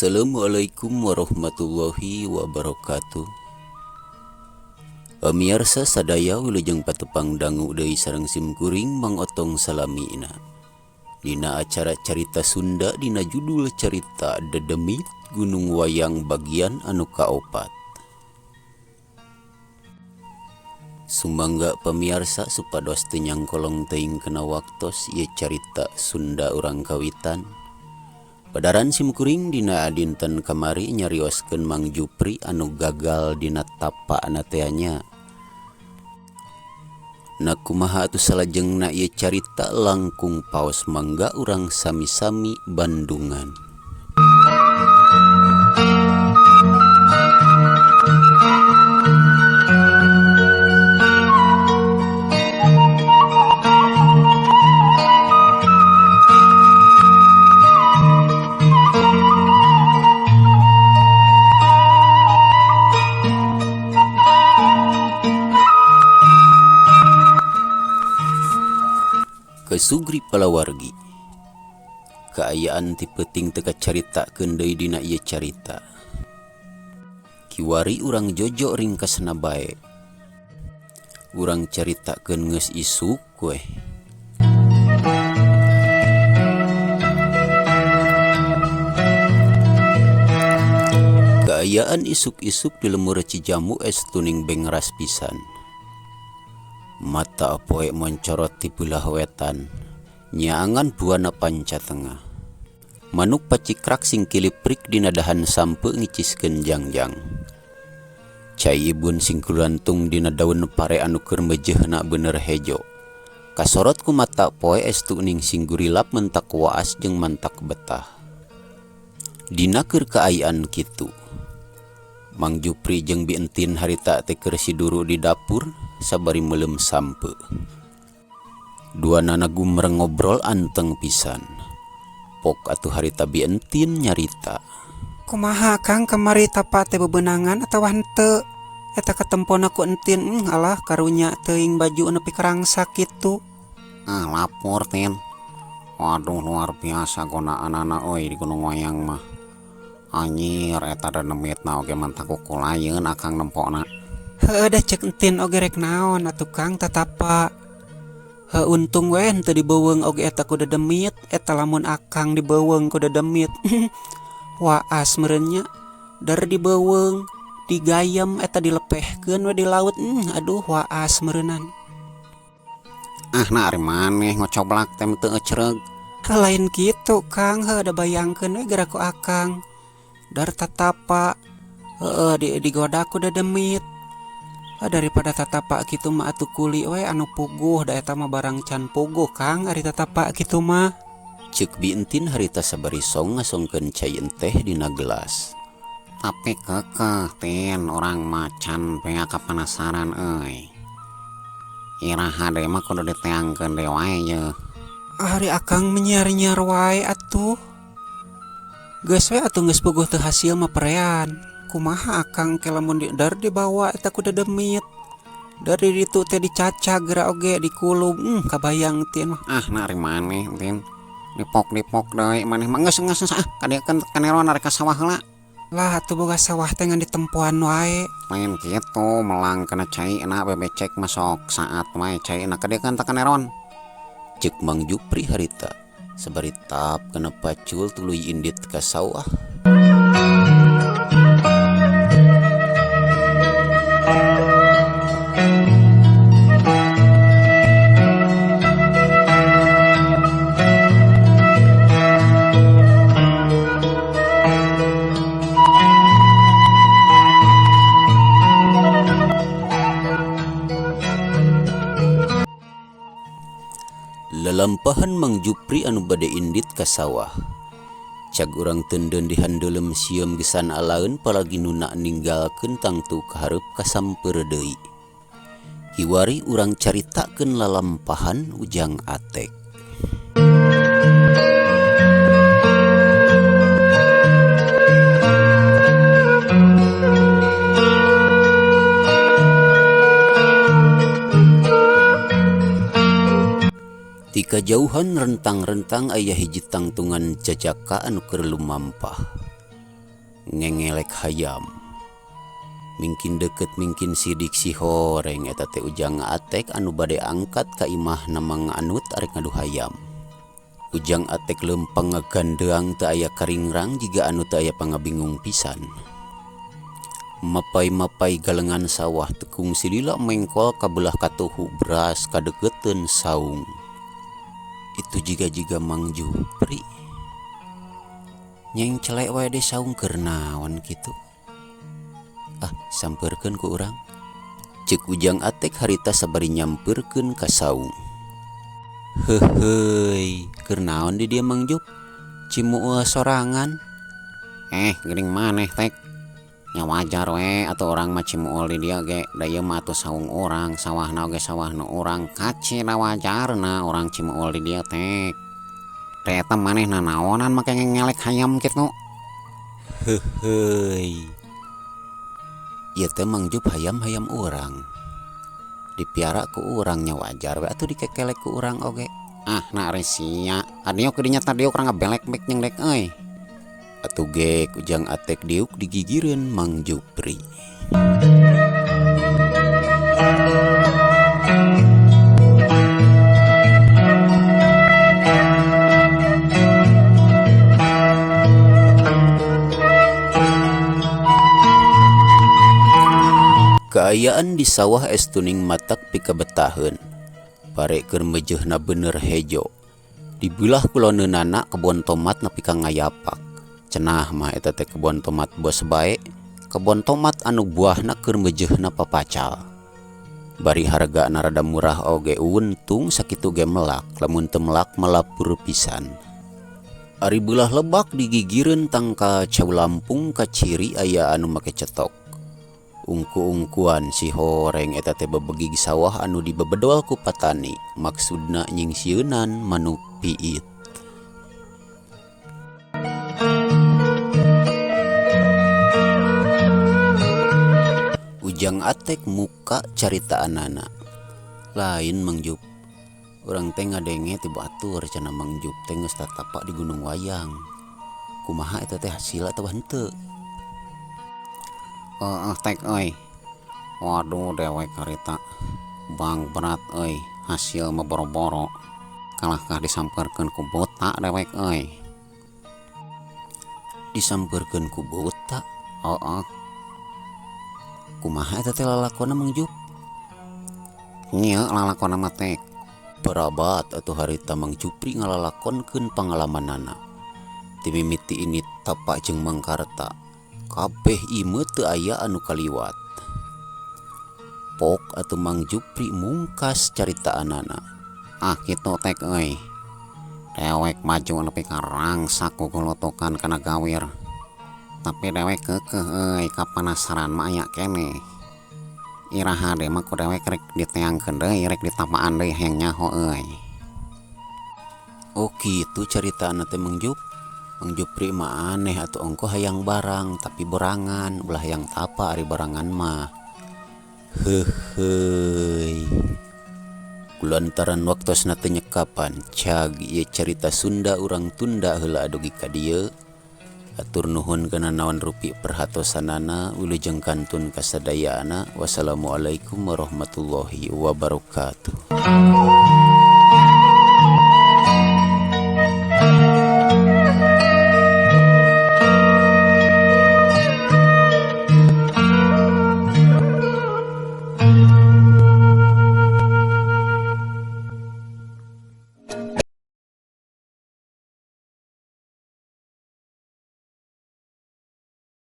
Assalamualaikum warahmatullahi wabarakatuh. Pamiarsa sadaya wilujeng patepang dangu deui sareng simkuring Mang Otong salamina. Dina acara Carita Sunda dina judul Carita Dedemit Gunung Wayang bagian anu kaopat. Sumangga pamiarsa supados teu nyangkolong teuing kana waktos ieu carita Sunda urang kawitan. Padaran simkuring dina dinten kamari nyarioskeun Mang Jupri anu gagal dina tapana tea nya. Na kumaha atuh salajengna ieu carita langkung paos mangga urang sami-sami Bandungan. Kesugri palawargi. Kaayaan ti peuting teu kacaritakeun deui dina ieu carita. Kiwari urang jojo ringkasna bae. Urang caritakeun geus isuk weh. Kaayaan isuk-isuk di lemur Cijamu es tuning bengras pisan. Mata poe moncorot ti beulah wetan, nyaangan buana panca tengah. Manuk pacikrak sing kiliprik dina dahan sampeu ngiciskeun jangjang. Cai ibun sing kulantung dina daun pare anu keur meujeuhna bener hejo. Kasorot ku mata poe estu ning sing gurilap mentak waas jeung mantak betah. Dina keur kaayaan kitu, Mang Jupri jeung Bi Entin harita teh keur siduru di dapur sabari meuleum sampeu. Duanana gumreng ngobrol anteng pisan. Pok atuh harita Bi Entin nyarita. Kumaha Kang kamari tapa teh bebenangan atawa henteu? Eta katempona ku Entin, alah karunya teuing baju nepi karangsak kitu. Ah lapor Tin. Waduh luar biasa godaanana euy di Gunung Wayang mah. Anjir eta dedemitna oge mantak kukulayeun akang nempona. Heueuh da ceuk Entin oge rek naon atuh Kang tatapa. Heuh untung we henteu dibeuweung oge eta ku dedemit, eta lamun akang dibeuweung ku dedemit. Waas meureun nya, dar dibeuweung, digayem eta dilepehkeun we di laut, aduh waas meureunan. Ah nah ari maneh ngocoblak teh teu ecreug. Lain kitu Kang, heuh da bayangkeun we geura ku akang. Dar tatapa, heueuh digoda ku dedemit. Daripada tatapa kitu mah atuh kuli we anu puguh da eta mah barang can puguh Kang ari tatapa kitu mah. Ceuk Bi Entin harita sabari song ngasongkeun cai enteh dina gelas. Tapi keukeuh Tin urang mah can pea kapanasaran euy. Iraha deui mah kudu diteangkeun deui wae yeuh. Ari akang menyiar-nyiar wae atuh. Geus we atuh geus puguh teu hasil mah perean. Kumaha akang ke lamun dar dibawa eta ku dedemit. Dar di ditu teh dicacag geura oge dikulub, kabayang Tin mah. Ah nah ari maneh Tin. Dipok-dipok deui maneh mah geus geus ah kadieukeun kaneron arek ka sawah heula. Lah atuh boga sawah teh ngan ditempoan wae. Lain kitu melang kana caina bebecek mah sok saat wae caina kadieukeun teh kaneron. Ceuk Mang Jupri harita sabari tap kana pacul tuluy indit ka sawah. Lalampahan Mang Jupri anu bade indit ka sawah. Cag urang teundeun di handeuleum sieum gesan alaeun palagi nuna ninggalkeun tangtu kahareup kasamper deui. Kiwari urang caritakeun lalampahan Ujang Atek. Ti kajauhan rentang-rentang aya hiji tangtungan jajaka anu keur lumampah. Ngengelek hayam. Mingkin deukeut mingkin sidik sihoreng eta teh Ujang Atek anu bade angkat ka imahna Mang Anut arek ngadu hayam. Ujang Atek leumpang ngagandeang teu aya karingrang jiga anu teu aya pangabingung pisan. Mapay-mapay galengan sawah teu kungsi lila mengkol ka beulah katuhu beras kadeukeuteuun saung. Itu jiga-jiga Mang Jupri. Nyengcelek wae di saung keur naon kitu. Ah, sampeurkeun ku urang. Ceuk Ujang Atek harita sabari nyampeurkeun ka saung. Heuheuy, keur naon di dieu Mang Jup? Cimueul sorangan. Eh, geuning maneh tek. Nya wajar we atuh urang mah cimuul di dieu ge, da ieu mah atuh saung urang, sawahna oge sawah nu urang, kacida wajarna urang cimuul di dieu tek. Da eta maneh nanaonan make ngengelek hayam kitu. Heuheuy. Ieu teh Mang Jup hayam-hayam urang. Dipiara ku urang nya wajar we atuh dikekelek ku urang oge. Ah, na ari sia. Adiuk di dinya tadiuk urang ngabelek bek jeung dek euy. Atuh gek Ujang Atek diuk digigireun Mang Jupri. Kaayaan di sawah es tuning matak pikabetaheun. Pare keur mejeuhna bener hejo. Di beulah kuloneunana kebon tomat nepi ka ngayapak. Cenah mah eta teh kebon tomat bos bae, kebon tomat anu buahna keur mejeuhna papacal. Bari hargana rada murah oge untung sakitu ge melak, lamun teu melak malapur pisan. Ari beulah lebak digigireun tangkal cau Lampung kaciri aya anu make cetok. Ungku-ungkuan si horeng eta teh bebegig sawah anu dibebedol ku patani, maksudna nyingsieunan manuk piit. Ujang Atek muka caritaanana. Lain Mang Jup. Urang teh ngadenge ti batur cenah Mang Jup teh geus tatapak di Gunung Wayang. Kumaha eta teh hasil atawa henteu? Heeh tek euy. Waduh dewek harita. Bang berat euy, hasil mah boro-boro. Kalahkah disampeurkeun ku buta dewek euy. Disampeurkeun ku buta? Heeh. Kumaha eta teh lalakonna Mang Jup? Nya lalakonna mah teh. Parabat atuh harita Mang Jupri ngalalakonkeun pangalamanana. Ti mimiti ini tapak jeung Mang Karta. Kabeh ieu teu aya anu kaliwat. Pok atuh Mang Jupri mungkas caritaanana. Ah kitu tek euy. Dewek maju nepi ka rangsak gugulutukan kana gawir. Tapi dewek keukeuh euy kapanasaran mah aya keneh. Iraha deui mah ku dewek rek diteangkeun deui rek ditapaan deui hayang nyaho euy. Oh kitu caritaanna teh Mang Jup. Mang Jupri mah aneh atuh ongkoh hayang barang tapi borangan ulah hayang tapa ari borangan mah. Heuheuy. Kulantaran waktosna teu nyekapan cag ieu carita Sunda urang tunda heula dugi ka dieu. Atur nuhun kana naon rupi perhatosanana wilujeng kantun kasadayana. Wassalamualaikum warahmatullahi wabarakatuh.